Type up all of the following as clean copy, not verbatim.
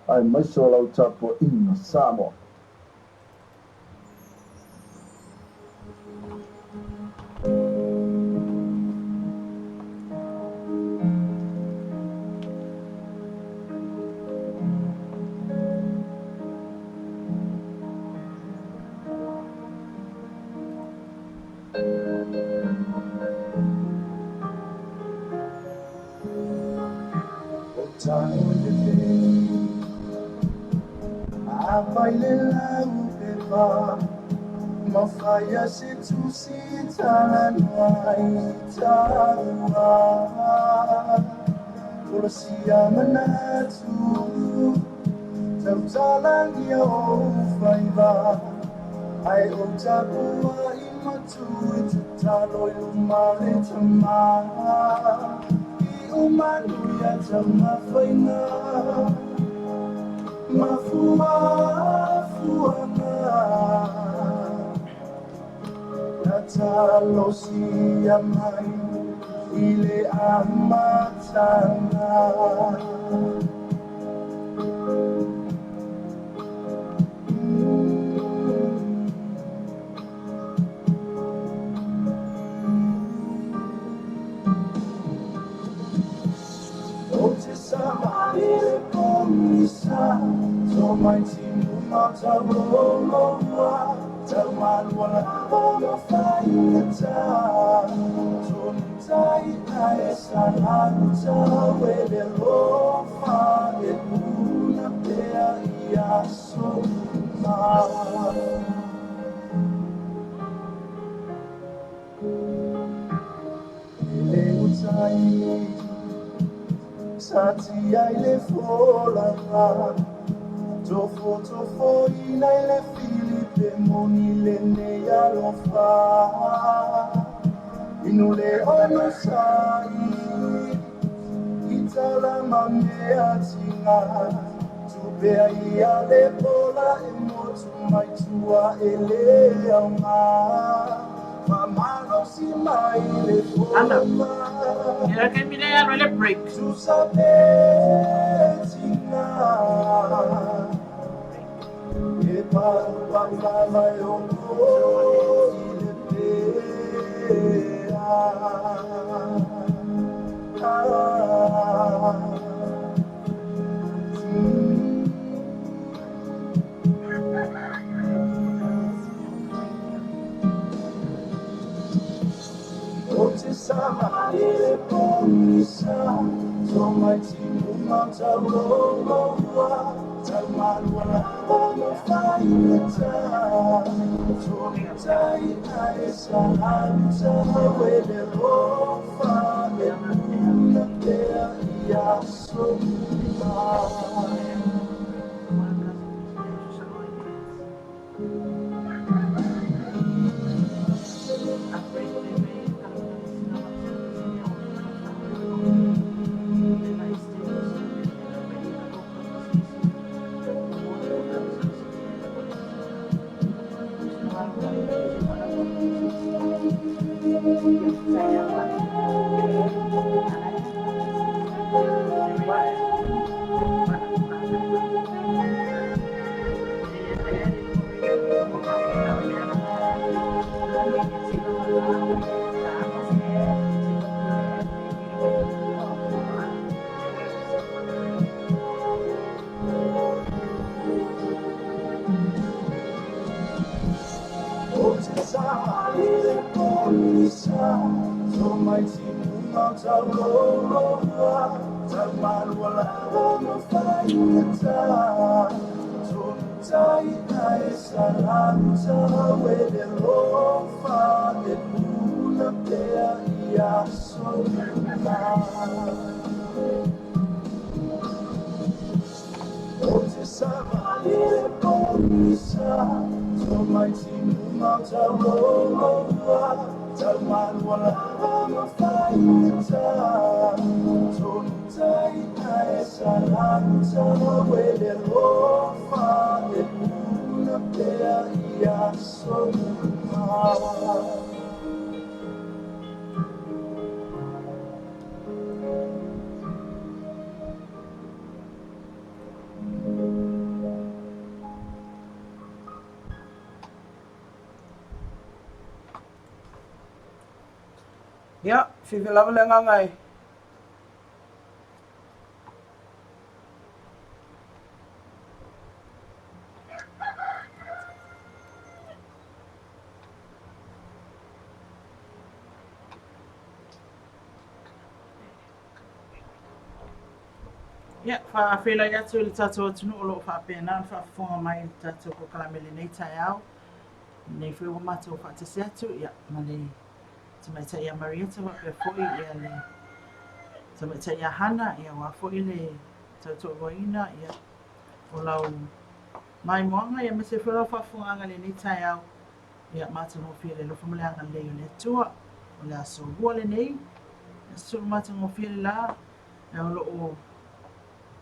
Aemaise o lau tapuaiga Samoa. O tago le afai le lau pepa mafai se tusi talanoa i taua Polosia manatu tautalagia o faiva ai o tapua i matu i tatalo i luma o le tama i umanu ia taumafaiga mafua fuaga Natalosia mai i le amataga. Ou te savali le pogisa, Tomaiti matauloloa, Taumalua lava ma faigata, Tonu tai ae salagu wele lofa, E puna pea i aso uma. E le utai, sa tia i le folaga, Tofo tofo ina i le Filipe moni le nei alofa. Inu le ono sai, itala ma mea tinga. Tupea ia le pola e motu mai tua e le aunga. Whamalo si mai le Anda. folo Mira mai. que mire ya no le break. Tusa pe tinga. E paru paru lava e ono i le pea. Ah. O te sama i le pogisa, Tomaiti matauloloa, Taumalua lava ma faigata, Tonu tai ae sa wele lofa, E puna pea i aso uma. O te sama i le pogisa, Tomaiti matauloloa, Taumalua lava ma faigata, Tonu tai ae salagu tauele lofa, E puna pea i aso uma. O te savali le pogisa, Tomaiti matauloloa, Taumalua lava ma faigata, Tonu tai ae salagu tauele lofa, E puna pea i aso uma. Ia, fiafia lava le agaga e. Ia, faafeiloai atu i le tatou atunuu o lo o faapena ona faafofoga mai i le tatou polokalame i lenei taeao. Lenei foi ua matou faatasi atu ia, ma le tamaitai ia Marieta faapea foi ia le tamaitai ia Hana, ia aua foi le tautoaluaina ia, o lau maimoaga ia aemaise foi lau faafofogaaga i lenei taeao. Ia matagofie le alofa ma le agalelei o le Atua. O le aso lua lenei, aso matagofie le la, o lo o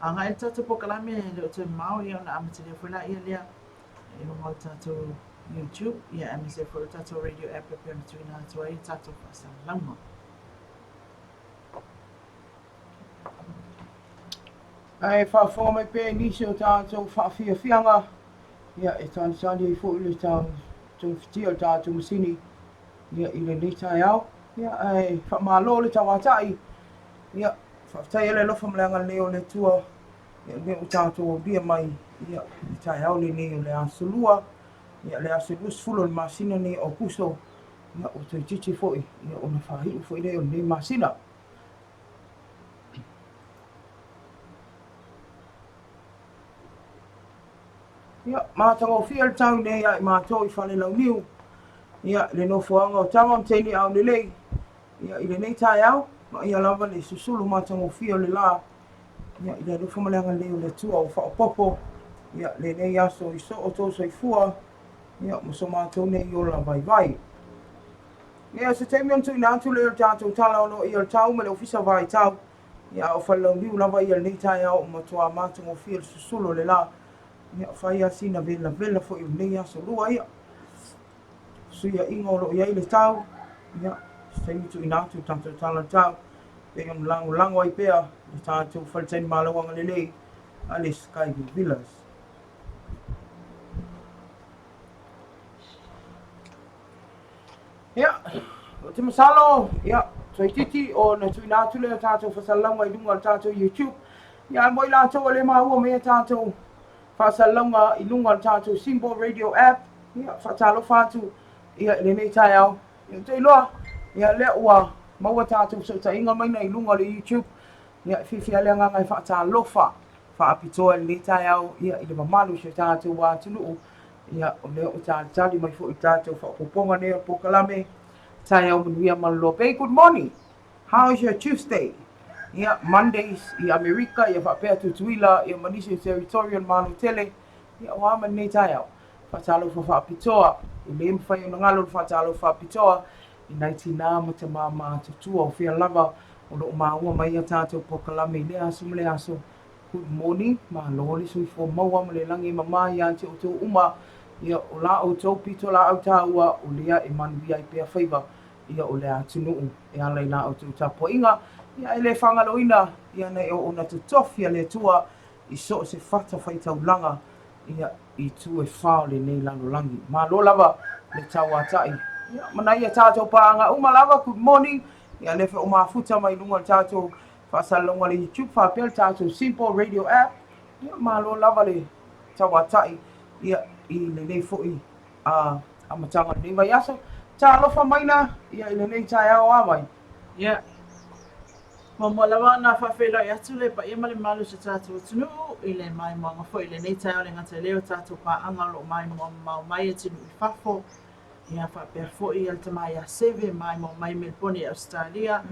agai le tatou polokalame e le o toe mamao ia ona amatalia foi laia lea i luga o le tatou YouTube ia aemaise foi o le tatou radio app e pei ona tuuina atu ai tatou faasalalauga. Ae faafofoga mai pea i nisi o tatou faafiafiaga, ia e talitali ai foi le togafitia o le tatou masini ia, i lenei taeao. Ia, ae faamalo le tauatai. Ia, faafetai le alofa ma le agalelei o le Atua ia, lea ua tatou aulia mai ia, i le taeao lenei o le aso lua, ia, le aso 20 o le masina nei o Aokuso, ia, ua toeitiiti foi ia, ona faaiu foi lea o lenei masina. Ia, matagofie le tau nei ia i matou i Falelauniu, ia, le nofoaga o Tama ma Teine Aolelei, ia, i lenei taeao, ma ia lava le susulu matagofie o le la, ia, i le alofa ma le agalelei o le Atua ua faaopoopo, ia, lenei aso i so outou soifua, ia, ma so matou nei ola vaivai. Ia, o se taimi ona tuuina atu lea o le tatou tala o lo o ia o le tau ma le Ofisa Vaitau, ia, a o Falelauniu lava ia lenei taeao ua matua matagofie le susulu o le la, ia, fai lava sina velavela foi o lenei aso lua, ia, fesuiaiga o lo o i ai le tau, ia, se taimi tuuina atu le tatou tala o le tau, pei ona lagolago ai pea le tatou faletalimalo agalelei a le Skyview Villas. Ia, ou te masalo, ia, toeitiiti ona tuuina atu lea o tatou faasalalauga i luga o le tatou YouTube. Ia, ae mo i latou ua le maua mai a tatou faasalalauga i luga o le tatou Simple Radio App, ia, faatalofa atu ia, i lenei taeao. Ia, ou te iloa, ia, lea ua maua tatou fesootaiga mai na i luga o le YouTube. Ia, e fiafia le agaga e faatalofa faapitoa i lenei taeao, ia, i le mamalu o si o tatou atunuu. Ia, o lea ua talitali mai foi i tatou faaopoopoga nei o le polokalame. Taeao manuia malolo. Bay, good morning. How is your Tuesday? Ia, Mondays i Amerika, ia faapea Tutuila, ia ma nisi o territory o le Malo tele. Ia, o a ma lenei taeao? Faatalofa faapitoa. E le mafai ona galo le faatalofa faapitoa i nai tinā ma tamā matutua o fea lava o lo o maua mai a tatou polokalame i lea aso ma lea aso. Good morning, malo le soifua maua ma le lagi e mama ia te outou uma, ia o la outou pito laau taua o lea e manuia ai pea faiva ia o le atunuu e ala i la outou tapuaiga, ia e le faagaloina ia nai auauna totofi a le Atua i so o se fata faitaulaga ia i itu e fa o lenei lalolagi. Malo lava le tauatai. Ia ma nai a tatou paaga uma lava, good morning, ia lea foi ua mafuta mai luga o le tatou Faasalalauga le YouTube faapea le tatou Simple Radio App. Ia, malo lava le tauatai ia, i lenei foi amataga o lenei vaiaso. Talofa maina ia, i lenei taeao a mai. Ia, muamua lava ona faafeiloai atu le paia ma le mamalu o si o tatou atunuu i le maimoaga foi i lenei taeao le gata i lea o tatou paaga o lo o maimoa mamao mai atunuu i fafo. Ia faapea foi le tama ia Seve maimoa mai Melebone i Ausetalia,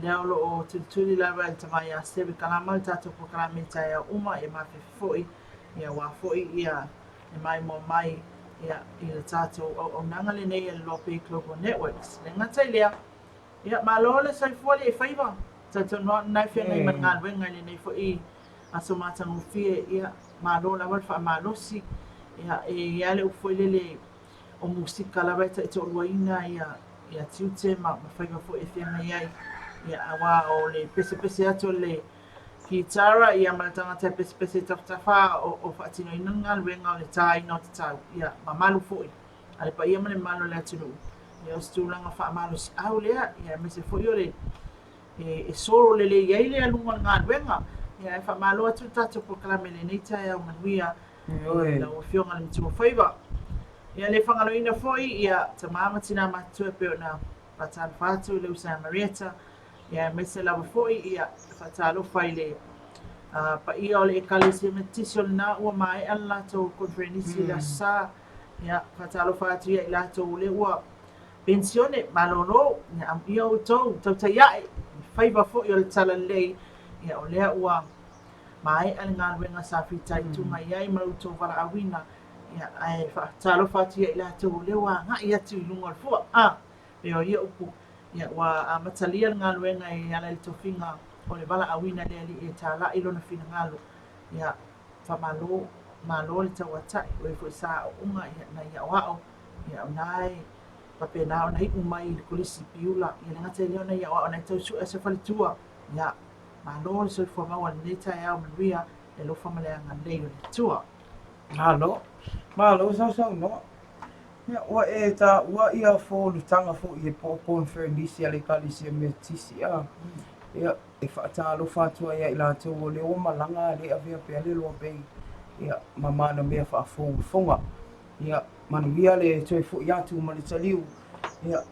lea o lo o tulituli lava e le tama ia Seve Kalama le tatou polokalame i taeao uma, ia mafiafi foi, ia aua foi ia le maimoa mai ia i le tatou auaunaga lenei a le Loa Bay Global Networks. Le gata i lea, ia malo le soifua alii faiva, talitonu lava o lena e feagai ma le galuega i lenei foi aso matagofie, ia malo lava le faamalosi, ia e i ai lava le upu foi lele, o musika lava e taitoaluaina ia tiute ma faiva foi e feagai ai, ia aua o le pesepese atu o le kitara ia ma le tagata e pesepese i tafatafa o faatinoina le galuega o le tāina o te tau, ia mamalu foi a le paia ma le mamalu o le atunuu. Ia, o se tulaga faamalosiau lea, ia aemaise foi o le e solo lelei ai le aluga o le galuega. Ia, ae faamalo atu le tatou polokalame i lenei taeao manuia i lau Afioga i le Matuafaiva. Ia, le faagaloina foi ia tama ma tina matutua e pei ona faatalofa atu i le usa Marietta, ia aemaise lava foi ia faatalofa i le paia o le Ekalesia Metotisi o lena ua maea le latou koneferenisi i le Aso Sa. Ia, faatalofa atu ia i latou o lea ua penisione, malolo, ia amuia outou, tautai ae, i faiva foi o le talalelei, ia o lea ua maea le galuega sa fitaituga i ai ma lo outou valaauina, ia ae faatalofa atu ia i latou o lea ua agai atu i luga o le fua. A, pei o ia upu, ia ua amatalia le galuega e ala i le tofiga o le valaauina e le Alii e talai lona finagalo, ia faamalo, malo le tauatai, o e foi sa aooga ia nai aoao, ia o na e faapena ona iu mai i le Kolisi Piula, ia le gata i lea o nai aoao na e tau sue se faletua, ia malo le soifua maua i lenei taeao manuia, le alofa ma le agalelei o le Atua. Malo, malo sausaunoa. Ia, ua e taua ia fonotaga foi e po o koneferenisi a le Ekalesia Metotisi a. Ia, e faatalofa atu ai ia i latou o lea ua malaga a le avea pea le loa bei ia ma manamea faafogafoga. Ia, manuia le toe foi atu ma le taliu ia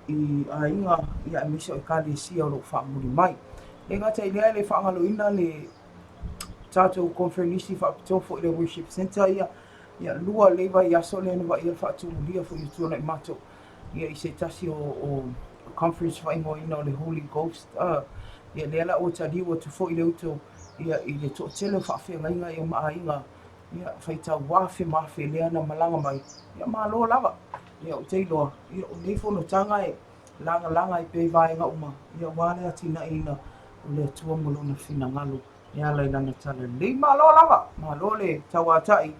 i aiga ia aemaise o Ekalesia o lo o faamuli mai. E le gata i lea e le faagaloina le tatou koneferenisi faapitoa foi i le Worship Centre ia, ia lua lelei vaiaso lea na vaaia le faatumulia foi o Tuanaimato ia i se tasi o, o conference faaigoaina o le Holy Ghost uh, ia lea la ua taliu atu foi le uto ia i le toatele o faafeagaiga ia ma aiga ia faitau afe ma afe lea na malaga mai ia malo lava ia ou te iloa ia o nei fonotaga e lagalaga ai pea i vaega uma ia aua le atinaeina o le Atua ma lona finagalo e ala i lana talalelei. Malo lava, malo le tauatai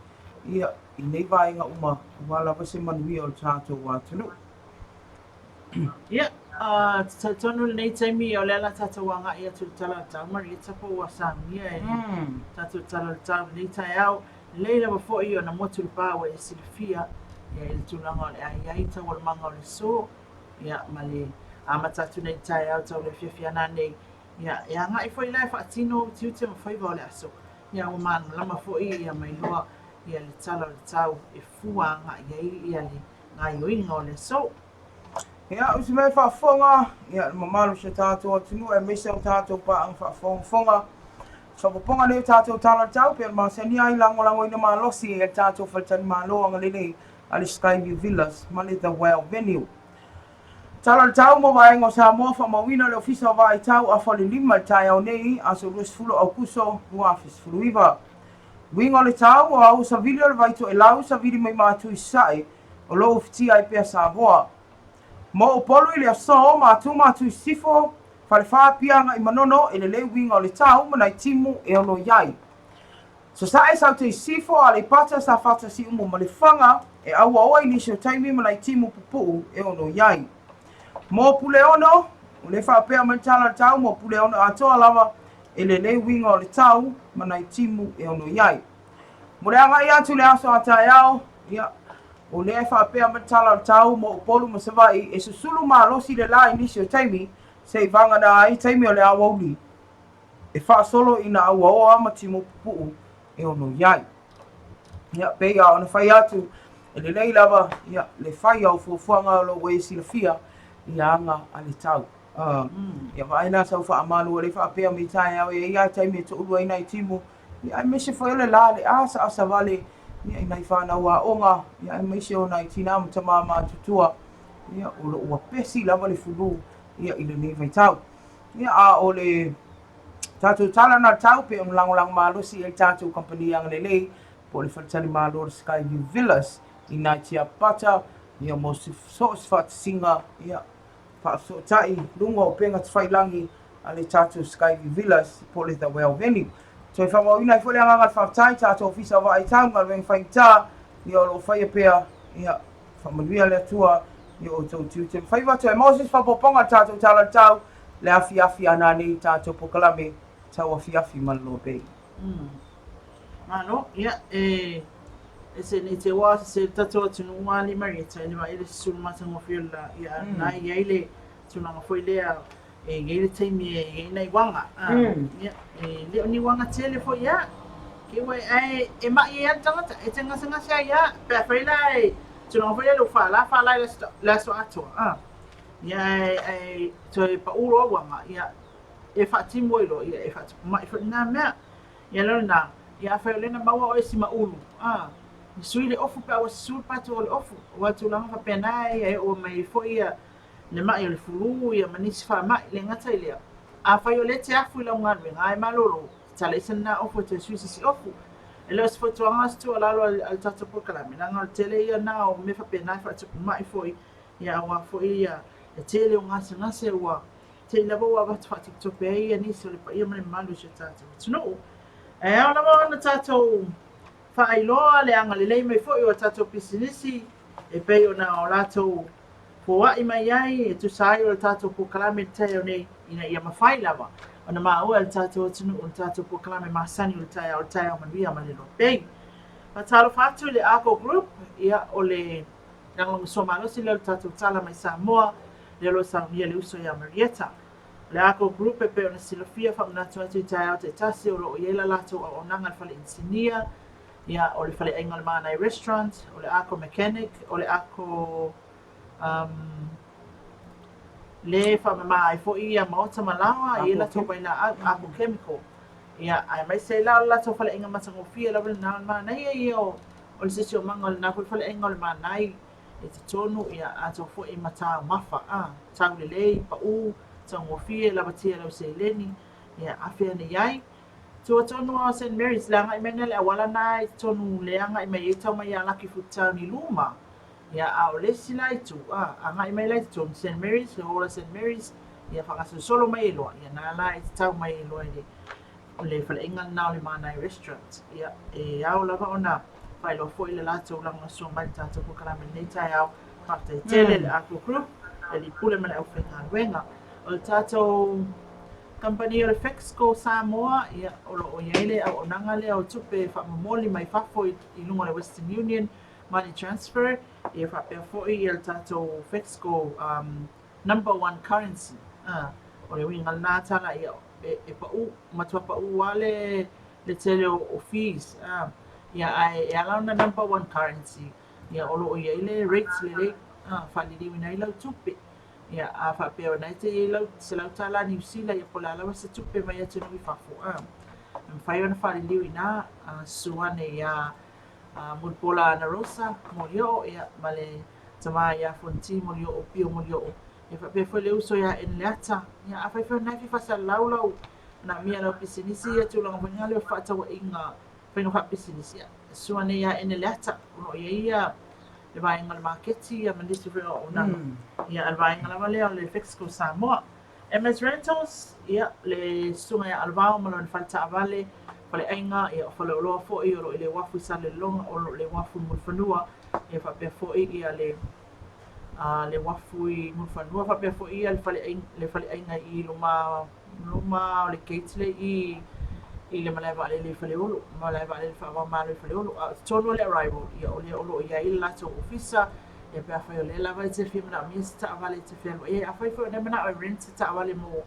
ia i nei vaega uma aua lava se manuia o le tatou atunuu. Ia, te talitonu i lenei taimi o lea la tatou agai atu i le Tala o le Tau, Marietta, po ua saunia e tatou Tala o le Tau i lenei taeao. Lelei lava foi ona motu le pa ua e silafia ia i le tulaga o le a i ai taualumaga o le aso, ia ma le amata atu nei i le taeao tau le afiafi a nanei. Ia, e agai foi la e faatino ou tiute ma faiva o le aso. Ia, ua malamalama foi ia ma iloa ia le tala o le tau e fua agai ai ia le gaioiga o le aso. Ia, o se mea faafofoga, ia, le mamalu o si o tatou atunuu aemaise o tatou paaga faafogafoga. Faaopoopoga nei o tatou tala o le tau, pei ona masani ai lagolagoina malosi e le tatou faletalimalo agalelei a le Skyview Villas ma le The Well Venue. Tala o le tau mo vaega o Samoa faamauina le Ofisa o Vaai Tau afa o le 5 i le taeao nei, aso 20 Aukuso 2019. Uiga o le tau, o au savili o le vai toelau savili mai Matu i Sasae o lo o ufitia ai pea Samoa. Mo Upolu i le aso, Matu Matu i Sisifo, Falefa Apia agai Manono e lelei uiga o le tau ma nai timu e ono i ai. Sasae Saute i Sisifo, Aleipata, Safata Siumu ma Lefaga e auaoa i nisi o taimi ma nai timu pupuu e ono i ai. Mo Puleono, o lea faapea mai le tala o le tau mo Puleono atoa lava e lelei uiga o le tau ma nai timu e ono i ai. Mo le agai atu i le aso a taeao, ia, o lea e faapea mai le tala o le tau mo Upolu ma Savaii e susulu malosi le la i nisi o taimi se i vagana ai taimi o le aoauli e faasolo ina auaoa ma timu pupuu e ono i ai. Ia, pei lava ona fai atu, e lelei lava ia, le fai o fuafuaga o lo o ua e silafia i aga a le tau. Ia vaai la sau faamalu o lea faapea mai taeao e i ai taimi e toalua ai nai timu, ia aemaise foi o le la le asaasa vale ia i nai fanau aoga, ia aemaise o nai tinā ma tamā matutua, ia o lo o ua pesi lava le fulu ia i lenei vaitau. Ia a o le tatou tala na tau pei ona lagolago malosi i ai le tatou kamupani agalelei po o le faletalimalo o le Skyview Villas i nai Tiapapata, ia mo so o se faatasiga, ia faafesootai luga o upega tafailagi a le tatou Skyview Villas po o le The Well Venue. Toe faamauina ai foi le agaga o le faafetai i tatou Ofisa o Vaai Tau ma Galuega Faigata, ia o lo o faia pea, ia faamanuia le Atua i o outou tiute ma faiva. Toe maua se isi faaopoopoga o le tatou Tala o le Tau le afiafi a nanei i le tatou polokalame tau afiafi ma le Loa Bay. Malo, ia e. E se nei te wā se tatou atunuu a alii Marieta i le vaai le susunu matagofie o le la, ia na i ai le tulaga foi lea e i ai le taimi e i ai nai uaga, ia, e le o ni uaga tele foi ia, ke ua ae e ma'i ai lava le tagata, e te gasegase ai lava, pe afai la e tulaga foi lea ua faala faala i le aso atoa, ia ae ae toe pau loa uaga, ia e faatimu ai loa, ia e faatupu ma'i foi lena mea. Ia lea o lena, ia afai o lea na maua oe si maulu, a, e sui le ofu pe a ua susu le patu o le ofu, aua o tulaga faapena ia e oo mai ai foi ia le ma'i o le fulu ia ma nisi faama'i. Le gata i lea, afai o lea e te afu i lau galuega a e malolo, tatala ese lena ofu e toe sui se isi ofu. E le o se fautuaga o se tuualalo a le tatou polokalame, leaga o le tele ia na o mea faapena e faatupu ma'i foi, ia aua foi ia le tele o gasegase ua Te i lava ua avatu faatopetope ai ia nisi o le paia ma le mamalu o si o tatou atunuu. Ae ao lava ona tatou faailoa le agalelei mai foi o a tatou pisinisi e pei ona o latou foai mai ai e tusa ai o le tatou polokalame i le taeao nei, ina ia mafai lava ona maua e le tatou atunuu le tatou polokalame masani o le taeao, o le taeao manuia ma le Loa Bay. Faatalofa atu i le Argo Group, ia o le lagolagosua malosi lea o le tatou tala mai Samoa, lea o lo o saunia le uso ia Marieta. O le Argo Group e pei ona silafia, faamanatu atu i taeao taitasi o lo o i ai la latou auaunaga i le fale inisinia, ia, o le faleaiga o le Mānai Restaurant, o le Argo Mechanic, o le Argo um, le faamama ai foi ia maota ma laoa, i ai latou vailaau, Argo Chemical. Ia, aemaise ai la o le latou faleaiga matagofie lava lena o le manaia ia o, o le siosiomaga o lena foi faleaiga o le Mānai, i totonu, ia atoa foi ma taumafa, a, tau lelei, pau, taugofie, lavatia lau seleni, ia afe ane i ai. Tua tonu lava o Saint Mary's, le agai mai lena i le auala lena i totonu le agai mai ai tau mai ia Lucky Food Town i luma, ia a o le isi la itu, a, agai mai la i totonu Saint Mary's, le hall a Saint Mary's, ia faagasolosolo mai ai loa, ia na la e te tau mai ai loa i le O le faleaiga lena o le Mānai Restaurant. Ia, e ao lava ona faailoa foi le latou lagolagosoa mai i le tatou polokalame i lenei taeao. Faafetai tele i le Arco Group, le Alii Pule ma le aufaigaluega. O le tatou kamupani o le Fexco Samoa, ia, o lo o i ai le auaunaga lea o tupe faamomoli mai fafo i luga o le Western Union Money Transfer, ia faapea foi le tatou Fexco um, number one currency. Ah, o le uiga lena tala, ia, e, e pau, matua pau lava le, le tele o, o fees. Ah, ia, ae e ala ona number one currency, ia, o lo o i ai le rates lelei, ah, faaliliuina ai lau tupe. Ia, a faapea o lena e te i ai lau $100 Niu Sila, ia po o le a lava se tupe mai atunuu i fafo, ah, e mafai ona faaliliu i ina, ah, susu ane iā Mulipola Anarosa Molioo, ia, ma le tama ia Fonoti Molioo Pio Molioo, ia faapea foi le uso ia Eneleata. Ia, afai foi o lena e fia faasalalau lau manaomia lau pisinisi ia tulaga foi lena lea o fefaatauaiga faiga faapisinisi, ia, susu ane ia Eneleata, o lo o i ai ia le vaega o le maketi ia ma nisi foi o auaunaga. Ia, a o le vaega lava lea o le Fexco Samoa. MS Rentals, ia, le susuga ia Alvao ma lona fale taavale, faleaiga, ia, o Faleoloa foi o lo o i le uafu i Salelologa, o lo o i le uafu i Mulifanua, ia faapea foi ia le a, le uafu i Mulifanua, faapea foi ia le faleaiga, le faleaiga i luma, luma o le gate lea i i le malae vaalele i Faleolo, malae vaalele faava-o-Malo i Faleolo. A o totonu o le arrival, ia o lea o lo o i ai le latou ofisa, Ia pe afai o lea lava e te fia manaomia se taavale e te fealuai ai, afai foi o lea e manao e rent se taavale mo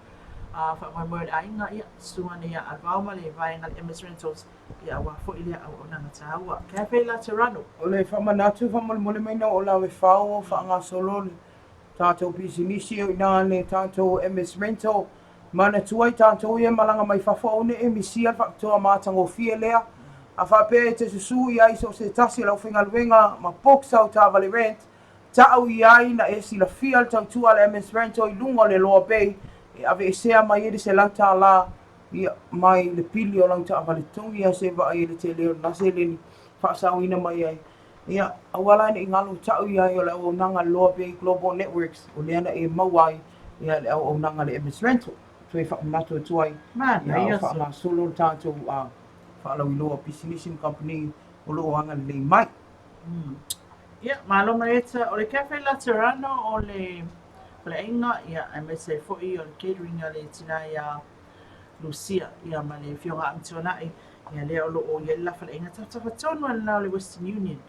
faamoemoe o le aiga, ia, susu ane ia Alvao ma le vaega le MS Rentals, ia aua foi lea auaunaga taua. Cafe Laterano. O le faamanatu faamolemole mai na o lawe fao o faagasolo le tatou pisinisi o ina le tatou MS Rental manatua ai tatou ia malaga mai fafo aua ne i misia le faapitoa matagofie lea a faapea e te susu i ai so o se tasi o le aufaigaluega ma book sau taavale rent ta'u i ai na e silafia le tautua a le MS Rental i luga o le Loa Bay e aveesea mai ai le $100 ia mai le pili o lau taavale togi a se vaai i le tele o lena seleni faasaoina mai ai Ia, aua la ne i galo ta'u i ai o le auaunaga a le Loa Bay Global Networks o lea na e maua ai ia le auaunaga a le MS Rental. Toe faamanatu atu ai, ia o faagasolo le tatou faalauiloa pisinisi ma kamupani o lo o agalelei mai. Ia, malo Marietta. O le Cafe Laterano o le faleaiga, ia, aemaise ai foi o le catering a le tina ia Lucia, ia, ma le afioga Amituanai. Ia lea o lo o i ai le lafalaina tafatafa tonu a le la o le Western Union,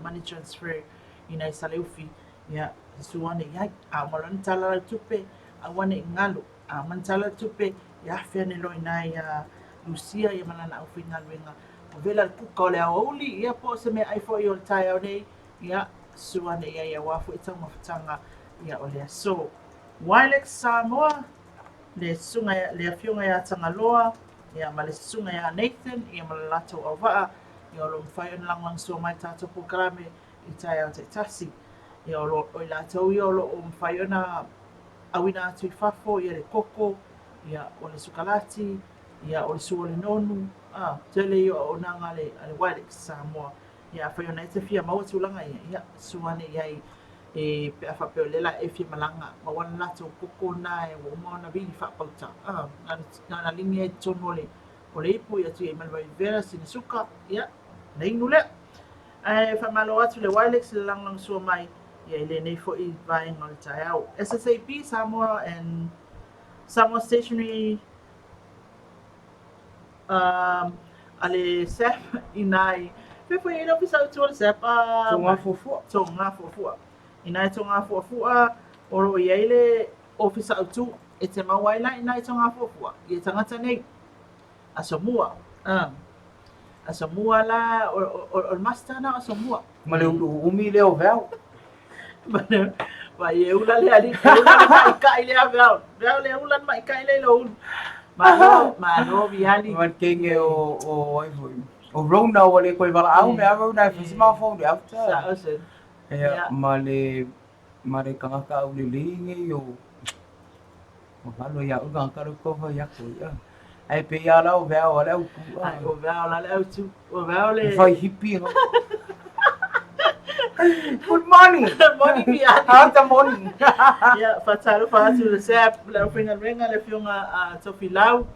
money transfer i nai Saleufi, ia susu ane i ai. A uma loa ona tala lau tupe, aua ne i galo. A uma ona tala le tupe, ia afe ane loa i ina ia Lucia ia ma lana aufaigaluega. Ua vela le kuka o le aoauli, ia po o se meaai foi o le taeao nei, ia susu ane i ai aua foi taumafataga ia o le aso. Wilex Samoa, le susuga le afioga ia Tagaloa, ia ma le susuga ia Nathan, ia ma le latou auvaa, ia o lo o mafai ona lagolagosua mai le tatou polokalame i taeao taitasi. Ia o lo o i latou ia o lo o mafai ona auina atu i fafo ia le koko, ia o le sukalati, ia o le sua o le nonu, a, tele ia o auaunaga a le, a le Wilex Samoa. Ia afai o na e te fia maua tulaga ia, ia susu ane i ai e pe a faapea o lea la e fia malaga, maua le latou koko na e ua uma ona vili faapauta, a, na ona ligi ai totonu o le, o le ipu ia tuu i ai ma le vaivera, sina suka, ia, ona inu lea. Ae faamalo atu le Wilex le lagolagosua mai ia i lenei foi vaega o le taeao. SSAB Samoa and Samoa Stationery a le SAP inā i Fea foi i le ofisa autu o le SAP? Togafuafua. Togafuafua. Inā i Togafuafua o lo o i ai le ofisa autu e te maua ai la inā i Togafuafua ia tagata nei. Aso Mua. Aso Mua la, o le master na o Aso Mua. Ma le ulu umi lea o Val. Ma e ula le ali, e ula le ma'ikai lea Val. Val e ula le ma'ikai lea i lou ulu. Malo, malo Viali. Ma le kenge o ai foi. O Rona ua le koe valaau mea Rona e fai si mafaufau le auta. Sa'o se. Ia, ma le tagata aulelei nei o Ua galo ia au tagata lea ou te fai atu ai, a. Ae pei lava la o Val a le autu, a. Ai, o Val a le autu. O Val le... E fai hippie no. Good morning. Morning, Viali. How's the morning? Ia, faatalofa atu le SAP, le aufaigaluega, le afioga a Tofilau,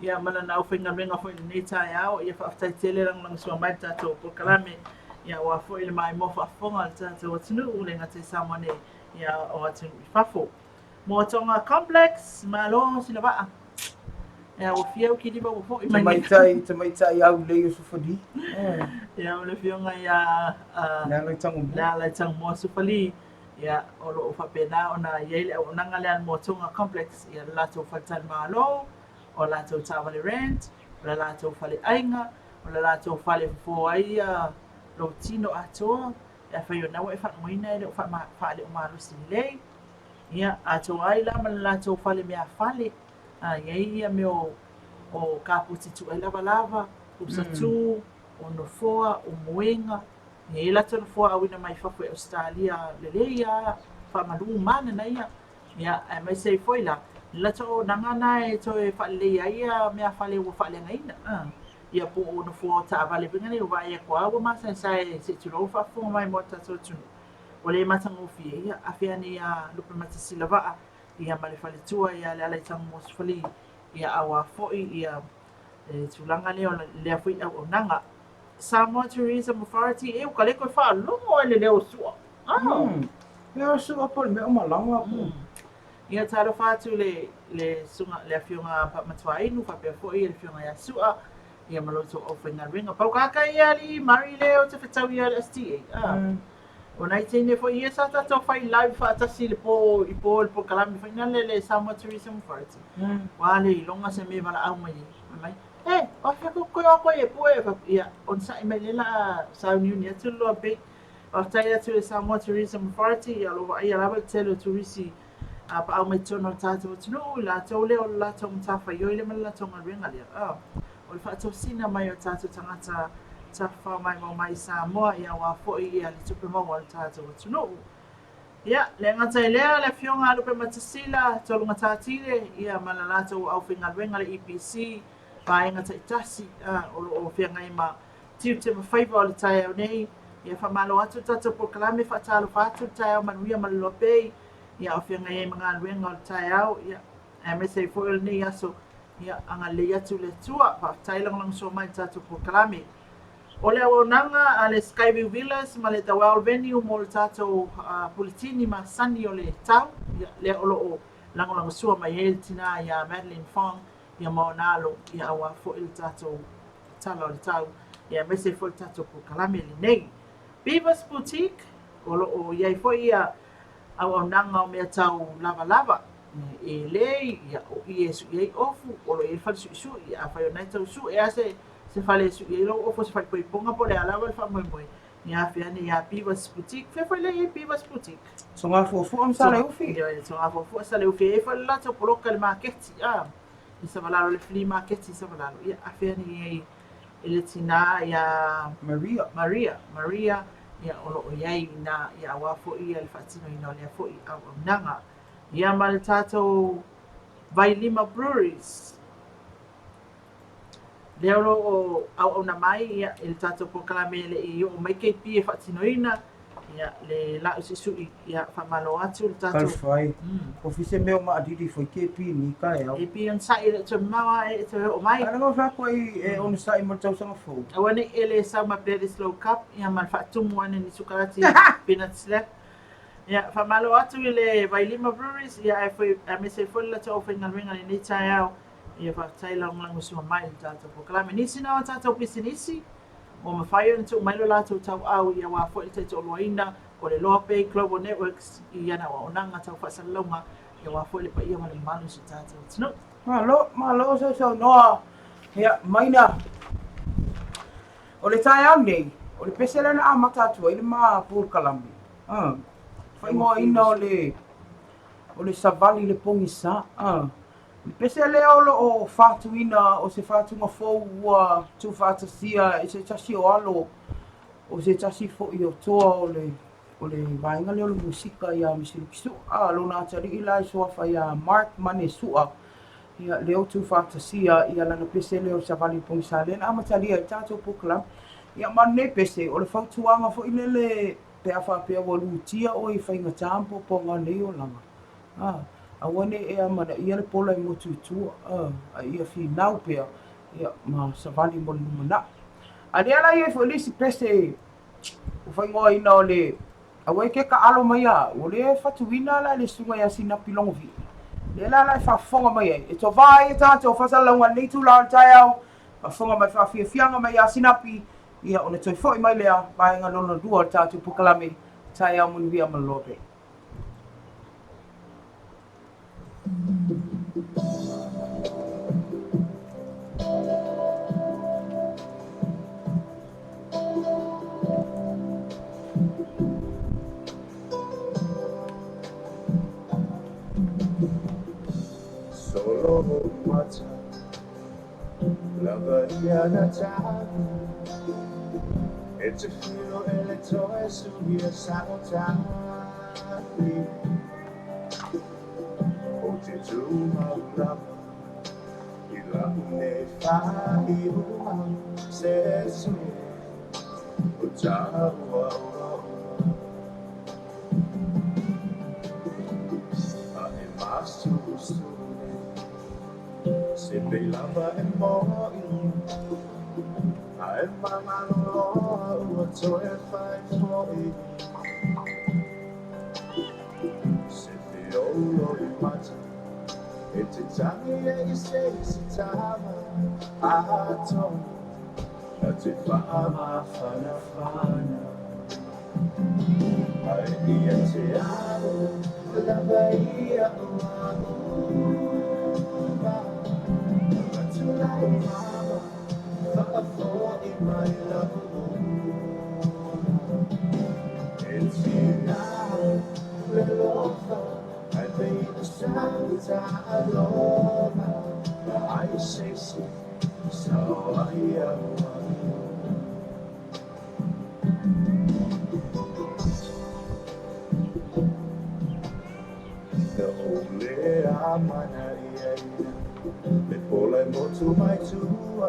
ia ma lana aufaigaluega foi i lenei taeao. Ia faafetai tele lagolagosua mai le tatou polokalame, ia aua foi le maimoa faafofoga o le tatou atunuu, le gata i Samoa nei, ia o atunuu i fafo. Moatoga Complex, malo sina vaa. Ia, ua fia kiliva ua foi mai. Tamaitai, tamaitai aulelei o Sufali. Ia, o le afioga ia Lealaitagomoa. Lealaitagomoa Sufali. Ia, o lo o faapena ona i ai le auaunaga lea a le Moatoga Complex, ia le latou faletalimalo, o latou taavale rent, o le latou faleaiga, o le latou fale e fofo ai ia lou tino atoa, pe afai o lena ua e faalogoina e le o faaleomalosi lelei. Ia, atoa ai la ma le latou fale meafale, a i ai ia mea o, o kapoti tuu ai lavalava, pusatū, o nofoa, o moega, e i ai latou nofoa auina mai fafo i Ausetalia lelei lava, faamalu mananaia. Ia, aemaise ai foi la, le latou auaunaga na e toe faaleleia ai ia meafale ua faaleagaina. Ia po o nofoa o taavale foi nei ua vaai atu lava ua masaesae se i tulou le faafofoga mai mo le tatou atunuu. Ua le matagofie, ia afe ane iā Lupematasila Vaa, ia ma le faletua ia Lealaitagomoa Sufali, ia aua foi ia le tulaga lea o lea foi auaunaga. Samoa Tourism Authority, e ua le toe faalogo ai le leo o Su'a. Ah. Leo o Su'a po o le mea o malaga po. Ia talofa atu le le susuga le afioga Matuainu faapea foi le afioga ia Su'a ia ma lo outou aufaigaluega. Pau kaka ia alii Murray lea ou te fetau ia le STA. Ah. O nai teine foi ia sa tatou fai live faatasi i le po i po le polokalame foi lea le Samoa Tourism Authority. Ua le iloga se mea valaau mai ai. Fai mai, e, o afea ko koe o koe e pue. Ia, onosai mai lea la sauniuni atu le loa bei. Faafetai atu i le Samoa Tourism Authority, ia o lo o vaaia lava le tele o turisi a paau mai totonu o le tatou atunuu, i latou lea o le latou matafaioi lea ma le latou galuega lea. Ah, o le faatosina mai o tatou tagata tafafao maimoa mai i Samoa, ia aua foi ia le tupe maua a le tatou atunuu. Ia, le gata i lea, le afioga a Lupematasila, Tolugatatile, ia ma le latou aufaigaluega le EPC, vaega taitasi, o lo o feagai ma tiute ma faiva o le taeao nei. Ia faamalo atu le tatou polokalame, faatalofa atu le taeao manuia ma le loa pei, ia o feagai ai ma galuega o le taeao, ia aemaise ai foi o lenei aso, ia agalelei atu le Atua. Faafetai lagolagosua mai i le tatou polokalame. O le auaunaga a le Skyview Villas ma le The Well Venue mo le tatou puletini masani o le tau, ia lea o lo o lagolagosua mai ai le tina ia Madeline Fong, ia ma ona alo, ia aua foi le tatou Tala o le Tau, ia aemaise foi le tatou polokalame lenei. Beavers Boutique, o lo o i ai foi ia auaunaga o mea tau lavalava, e lei, ia, o ie e sui ai ofu, o lo o i ai le fale suisui, afai o lena e tau sue lava se, se fale e sui ai lou ofu, se faaipoipoga po o le a lava le faamoemoe, ia afe ane ia Beavers Boutique. Fea foi lea e i ai Beavers Boutique? Togafuafua ma Saleufi. Ioe, Togafuafua, Saleufi, e i ai foi le latou poloka i le maketi, a, i Savalalo, le flea market i Savalalo, ia afe ane i ai i le tinā iā Maria. Maria, Maria, ia o lo o i ai i inā, ia aua foi ia le faatinoina o lea foi auaunaga. Ia ma le tatou Vailima Breweries, lea o lo o auauna mai ia i le tatou polokalame e le i oo mai KP e faatinoina ia le la'u suisui, ia faamalo atu le tatou Talofa e, ofi se mea o maʻalili foi KP ni taeao. KP onosai e le o toe mamao a e toe oo mai. A lea ua fai atu ai e onosai mo le tausaga fou. Aua ne i e le sau ma Bledisloe Cup ia ma le faatumu ane ni sukalati peanut slap. Ia faamalo atu i le Vailima Breweries ia ae foi aemaise ai foi le latou aufaigaluega i lenei taeao. Ia faafetai lagolagosua mai i le tatou polokalame. Nisi na o tatou pisinisi ua mafai ona tuu mai lo latou tauau ia aua foi le taitoaluaina o le Loa Bay Global Networks i ana auaunaga tau faasalalauga ia aua foi le paia ma le mamalu o si o tatou atunuu. Malo, malo sausaunoa. Ia, Maina, o le taeao nei, o le pese lea na amata atu ai le ma polokalame, faaigoaina o le, o le savali i le pogisa. O le pese lea o lo o fatuina o se fatuga fou ua tuufaatasia e se tasi o alo o se tasi foi o toa o le o le vaega lea o le musika ia Misi Luki Su'a. Lona atalii la e suafa ia Mark Mane Su'a, ia lea ua tuufaatasia ia lana pese lea o le Savali i le Pogisa lea na amatalia ai le tatou polokalame. Ia ma lenei pese o le fautuaga foi lele pe a faapea ua lutia oe i faigata ma puapuaga o lenei olaga, a, aua ne i e amanaia le pola e motu i tua, a, a ia finau pea, ia, ma savali mo le lumanai. A lea la e i ai foi le isi pese ua faaigoaina o le Aua e ke taalo mai ia au, o lea e fatuina la e le susuga ia Sinapi Logovii. Lea la la e faafofoga mai ai, e tovā ai e tatou faasalalauga i lenei itula o le taeao, faafofoga mai faafiafiaga mai ia Sinapi, ia ona toe foi mai lea vaega lona lua o le tatou polokalame, Taeao Manuia ma le Loa Bay. Solo mata lava ia na talu E te whiro e le toe suia sa o tali O te tūmau lava i lau nei faaiuga Se sui o tāua oaoa A e māsusu nei Se pei lava e mo'i A e mamalo loa ua toe fai fo'i Se feolo i mata E te tangi e i se isi tama Atonu Na te faamafanafana Ae ia te au lava ia o a'u uma Avatu lau mama Faafo'i mai la'u ola E tiga le alofa Ae pei o sau taaloga Vaai se isi sao ai au ai. Na ou le amanaiaina Le pola e motu mai tua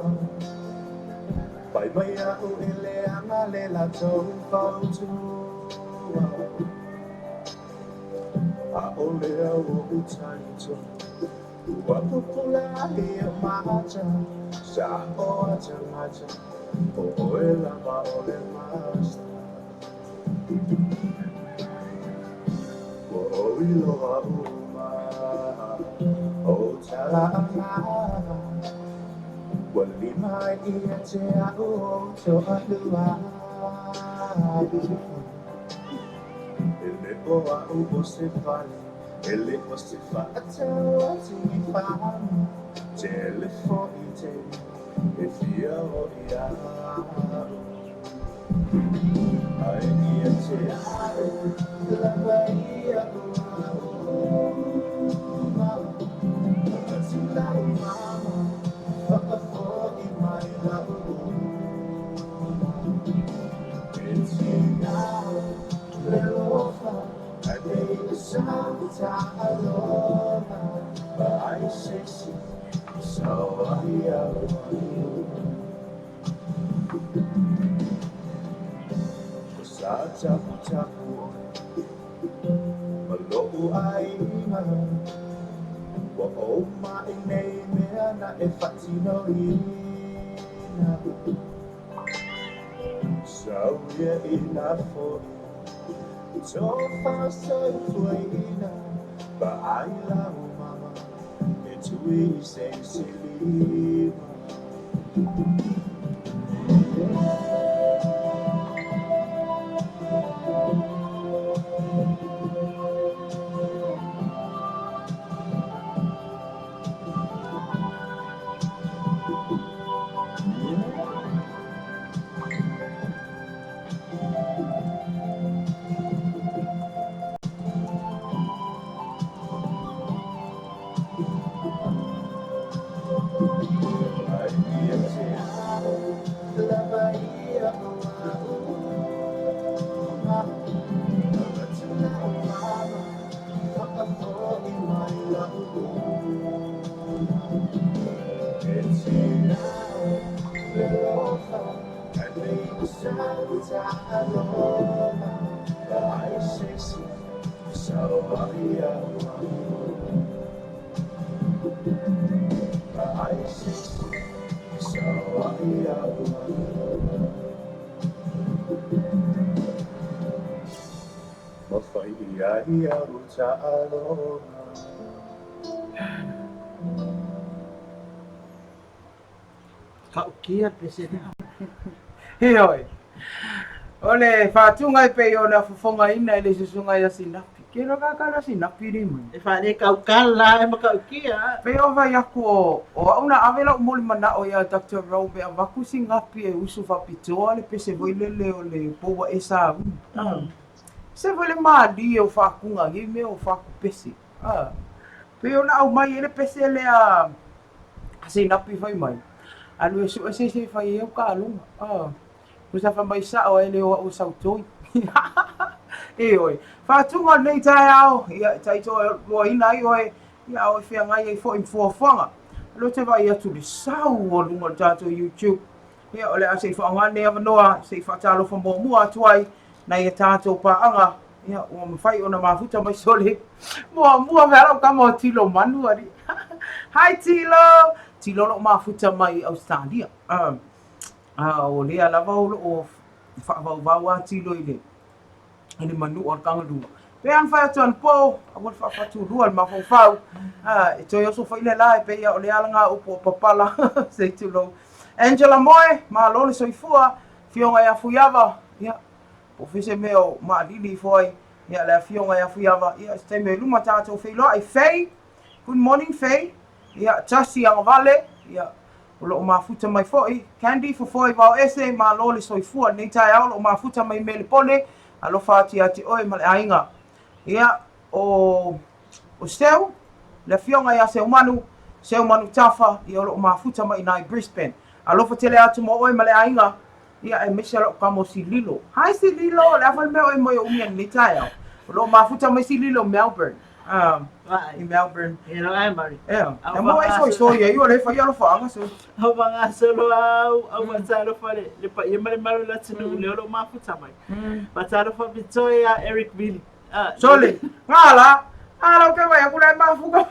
Pai mai a'u e leaga le latou fautua ʻAʻole au oʻu talitonu Ua pupula ai o mata Saʻo atamata ʻO ʻoe lava o le master Ua ou iloa uma ou tala ʻana Ua lima. mai ia te a'u ou toalua. E le o a'u o se fale, e le o se faatau atigifaga, tele fo'i taimi e fia o iaʻu. Ae ia te a'u lava ia o a'u mau, avatu lau mama, whakafo'i mai la'u uma. E tina le alofa, ae le i sau ta'aloga, vaai se isi, sao ai au ai. O sa taputapu ʻoe ma loʻu ʻaiga, Ua ou maʻi nei mea na e faatinoina. Sau ia i nā foʻi, tofa soifuaina, Vaai lau mama e tui i se isi lima. Ma fai i ai au ta'aloga. Ka'ukia le pese lea. Ioe. O le faatuga e pei ona fofogaina e le susuga ia Sinapi. Ke loa ka ka Sinapi li mai. E fa le kaukala e ma ka'ukia. Pei o vai aku o o a'u na ave la'u molimana'o ia Doctor Rowe me avaku Sinapi e usu faapitoa le pese foi lele o le poua e sauni. Se foi le malie o faakuga nei mea o faakupese. Pei ona aumai ai le pese lea a Sinapi fai mai, alu e sue se isi e fai ai au kaloga. Tusa fai mai sa'o ae le o a'u e sautoi. Ioe. Faatuga o lenei taeao, ia e taitoaluaina ai oe, ia a o e feagai ai foi ma fuafuaga. O lea ou te vaai atu i le sau o luga o le tatou YouTube. Ia, o le a se i faaaoga lenei avanoa se i faatalofa muamua atu ai nai a tatou paaga. Ia, ua mafai ona mafuta mai sole muamua mea lau kama o Tilo Manu ali. Hi Tilo! Tilo lo mafuta mai Australia. O lea lava o loo faavauvau a Tilo i le i le manu o le kangaroo. Pe a mafai atu anapo, aua le faafatulua le mafaufau. E toe oso foi le la e pei o le alaga upu o papala se i tulou. Angela Moe, malo le soifua, afioga ia Fuiava, ia, po o fea se mea o maalili ifo ai, ia, le afioga ia Fuiava, ia, se taimi o i luma tatou feiloai. Faye, good morning Faye, ia, Tasi Agavale, ia, O lo o mafuta mai foi, Candy Fofoe Vaoese, malo le soifua i lenei taeao, o lo o mafuta mai Melepone, alofa atu ia te oe ma le aiga. Ia, o, o Seu, le afioga ia Seumanu, Seumanu Tafa, ia o lo o mafuta mai i ina i Brisbane. Alofa tele atu mo oe ma le aiga, ia aemaise lau kama o Sililo. Hi Sililo, o le a foi le mea o e moe o umi ai i lenei taeao? O lo o mafuta mai Sililo Melbourne. I Melbourne. E lo ai Mari. Ea. E mo ai soi soi ai o le fai alofaaga so. Au fagasolo au au faatalofa le le paia ma le mamalu o le atunuu lea o lo o mafuta mai. Faatalofa Victoria Eric Vili. Sole, ngala, ala o ke vai aku le mafuka.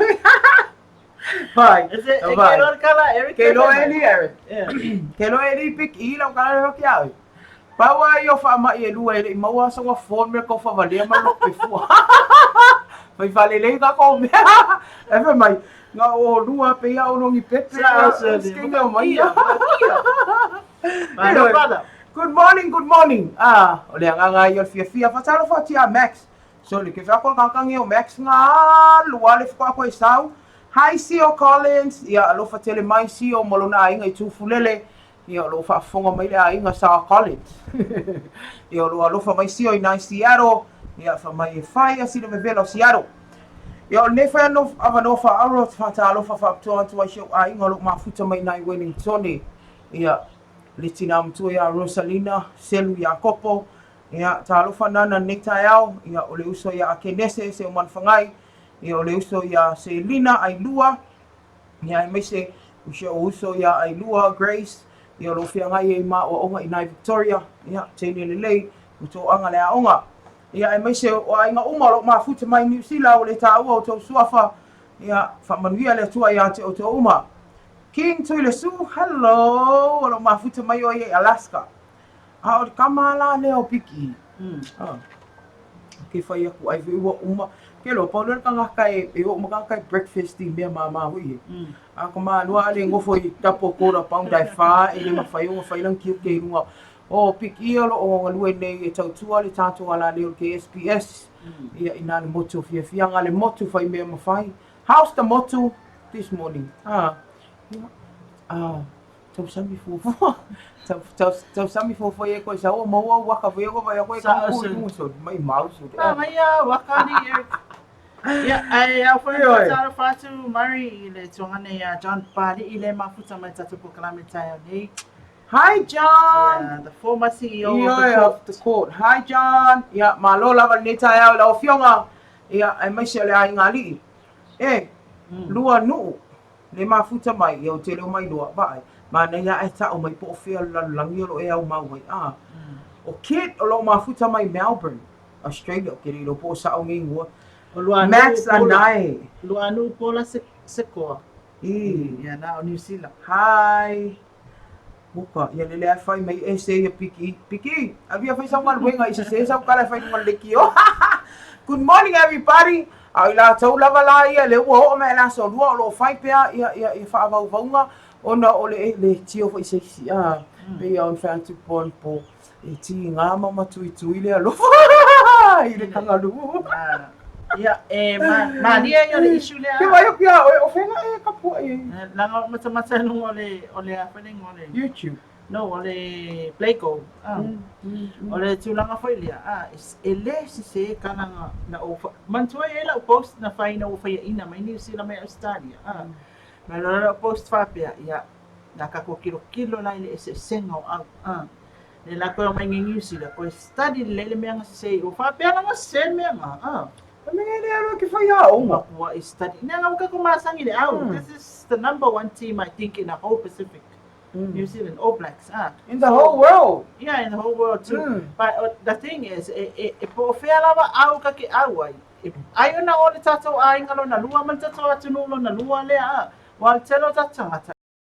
Vai. E se e ke loa le kala Eric. Ke loa e li Eric. Ke loa e li pik i lau kala le hoki au. Pau lava ia o faamai e lua e le i maua lava sona phone mea tau faavalia ma lona pefua. Fai faalelei ka kou mea. Ae fai mai, Nga o lua pe ia ono ni pepe. Skinga mai. Good morning, good morning. Ah, o le agaga ia o le fiafia. Faatalofa atu ia Max. Soli, ke whea koe kankangi o Max ngā lua le whakua koe sau. Hi Sio Collins, ia alofa tele mai Sio ma lona aiga i Tufulele. Ia o lo o faafofoga mai le aiga Sa Collins. Ia o lo o alofa mai Sio i nai Seattle. Ia fa mai e fai a sina vevela o Seattle. Ia o lenei fai ano avanoa faauro faatalofa faapitoa atu ai si ou aiga o lo o mafuta mai nai Wellingtone. Ia le tina matua ia Rosalina Selu Iakopo. Ia talofa nana lenei taeao. Ia o le uso ia Akenese Seumanufagai. Ia o le uso ia Selina Ailua. Ia aemaise o si ou uso ia Ailua Grace, ia o lo o feagai ai ma aoaoga i nai Victoria, ia teine lelei, ua toaga le aoga. Ia aemaise o aiga uma o lo o mafuta mai Niu Sila ua le taua outou suafa, ia faamanuia le Atua ia te outou uma. King Tuilesu, hello, o lo o mafuta mai oe i Alaska. A o le kama la lea o Piki. Ah. Ke whai aku ai ua uma. Ke lo pau le tagata e e o ma kai breakfast i mea mama hui e. A ko ma lua ale ngofo i tapo kora pound ai fa e le mawhai o whai lang kiu ke runga. O Piki o lo o ngalue nei e tautua le tātou ala leo ke SPS. Ia ina le motu fiafia nga le motu whai mea mawhai. How's the motu this morning? Ah. Ia. Ah. Tausami fuafua. Tausami fuafua ia koe sau o maua waka foi ko vai koe ka ku i so mai mau so. Ah mai a waka ni Eric. Ia ai au foi ko tara fatu Murray i le tuanga nei a John Pali i le mafuta mai tatou polokalame taeao nei. Hi John. Yeah, the former CEO of the court. Of the court. Hi John. Ia malo lava lenei taeao i lau afioga. Ia aemaise o le aiga alii. E, lua nuu. Le mafuta mai, ia o tele o mai loa, vaai, manaia ae tao mai po o fea le lalolagi o lo o e aumau ai, a. O Kit o lo o mafuta mai Melbourne, Australia, o ke le iloa po o sao nei ingoa. O Luanuu Max Pola. Anae. Luanuu Pola Sekoa. I. Ia na o New Zealand. Hi. Uka, ia lele ae fai mai e se ia Piki. Piki, avia fai sau galuega i sese sau kala e fai luga le lekiō. Good morning everybody. A o i latou lava la ia lea ua oo mai i le aso lua o lo o fai pea ia ia ia faavauvauga ona o le le tio foi se isi a pei lava ona fai atu po po e tiga ma matuitui le alofa i le kangalū. Ia, e malie ia o le issue lea. Ke vaai atu ia oe, o fea e kapuaʻi ai? Leaga o matamata i luga o le, o le a foi le igoa o le. YouTube. No, o le Playgo. Ah. O le tulaga foi lea, ah, e le sese tala na, na ou, manatua e i ai lau post na fai ina ua faiaina mai Niu Sila mai Ausetalia. Ah. Ma loa lau post faapea, ia, na tatou tilotilo la i le eseesega o au. Ah. Le la koe omai nei Niu Sila, koe study lelei le mea na sese i o. Faapea la na sese le mea na. Ah. O le mea lea ke whai aoga. Matua i study. Nea nga waka ko masangi le au. This is the number one team I think in the whole Pacific. New Zealand All Blacks. Ah. In the whole world. Yeah, in the whole world too. But the thing is, e, e, e po o fea lava au ka ke au ai. E, ai ona o le tatou aiga lona lua ma le tatou atunuu lona lua lea. Ah. Wa le tele o tatou tagata.